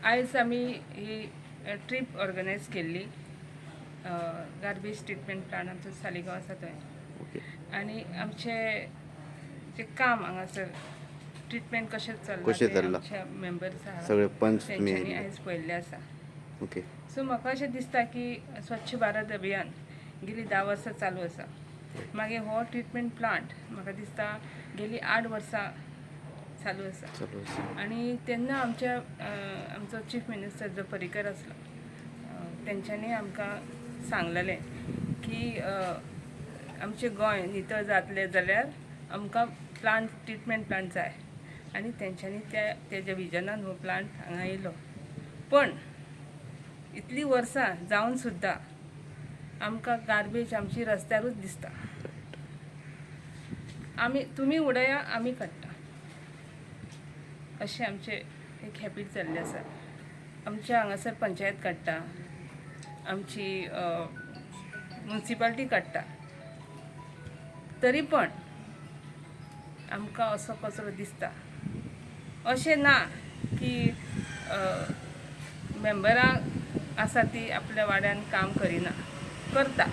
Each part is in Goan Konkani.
आयज आमी ही ट्रीप ऑर्गनायज केल्ली गार्बेज ट्रिटमेंट प्लांट आमचो सालिगांव आसा थंय. आनी आमचे जे काम हांगासर ट्रिटमेंट कशें चल्लां कशें तें चल्लां? आमचे मेंबर्स आहा सगळे पंच तुमी तेंच्यांनी आयिल्ले. आयज पळयल्लें आसा. सो म्हाका अशें दिसता की स्वच्छ भारत अभियान गेली 10 वर्सां चालू आसा. मागीर हो ट्रिटमेंट प्लांट म्हाका दिसता गेली 8 वर्सां चालू आसा. चालू आसा. आनी तेन्ना आमच्या आमचो चीफ मिनिस्टर जो पर्रीकर आसलो, तेंच्यांनी आमकां सांगलेलें की आमचें गोंय नितळ जातलें जाल्यार आमकां प्लांट, ट्रिटमेंट प्लांट जाय. आनी तेंच्यांनी त्या तेज्या विजनान हो प्लांट हांगा येयलो. पण इतलीं वर्सां जावन सुद्दां आमकां गार्बेज आमची रस्त्यारूच दिसता. आमी, तुमी उडया, आमी काडटा, अशें आमचें एक हॅबीट जाल्लें आसा. आमच्या हांगासर पंचायत काडटा, आमची मुन्सिपाल्टी काडटा, तरी पण आमकां असो कचरो दिसता. अशें ना की मेंबरां आसा ती आपल्या वाड्यान काम करिना. करता,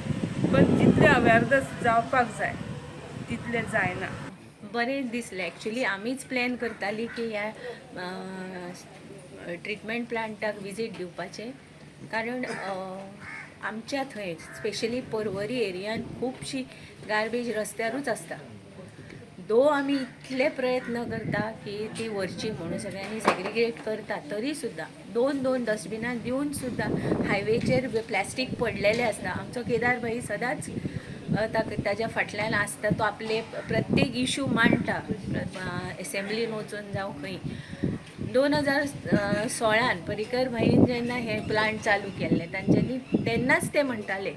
पण जितलें अवेरनस जावपाक जाय तितलें जायना. बरें दिसलें. एक्चुली आमीच प्लॅन करताली की ह्या ट्रिटमेंट प्लांटाक विजीट दिवपाचें, कारण आमच्या थंय स्पेशली परवरी एरियान खुबशी गार्बेज रस्त्यारूच आसता. दो आमी इतले प्रयत्न करता की ती व्हरची म्हणून, सगळ्यांनी सेग्रिगेट करता, तरी सुद्दां दोन दोन डस्टबिनां दिवन सुद्दां हायवेचेर प्लास्टीक पडलेलें आसता. आमचो केदार भाई सदांच ताका ताज्या फाटल्यान आसता. तो आपले प्रत्येक इशू मांडटा एसेंब्लीन वचून जावं खंय. 2016न पर्रीकर भाईन जेन्ना हें प्लांट चालू केल्लें, तांच्यांनी तेन्नाच ते म्हणटाले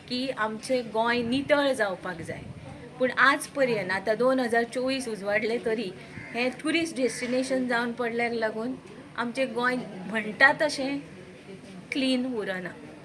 की आमचें गोंय नितळ जावपाक जाय. पूण आज पर्यंत आतां 2024 उजवाडले तरी हें ट्युरिस्ट डेस्टिनेशन जावन पडल्याक लागून आमचें गोंय म्हणटा तशें क्लीन उरना.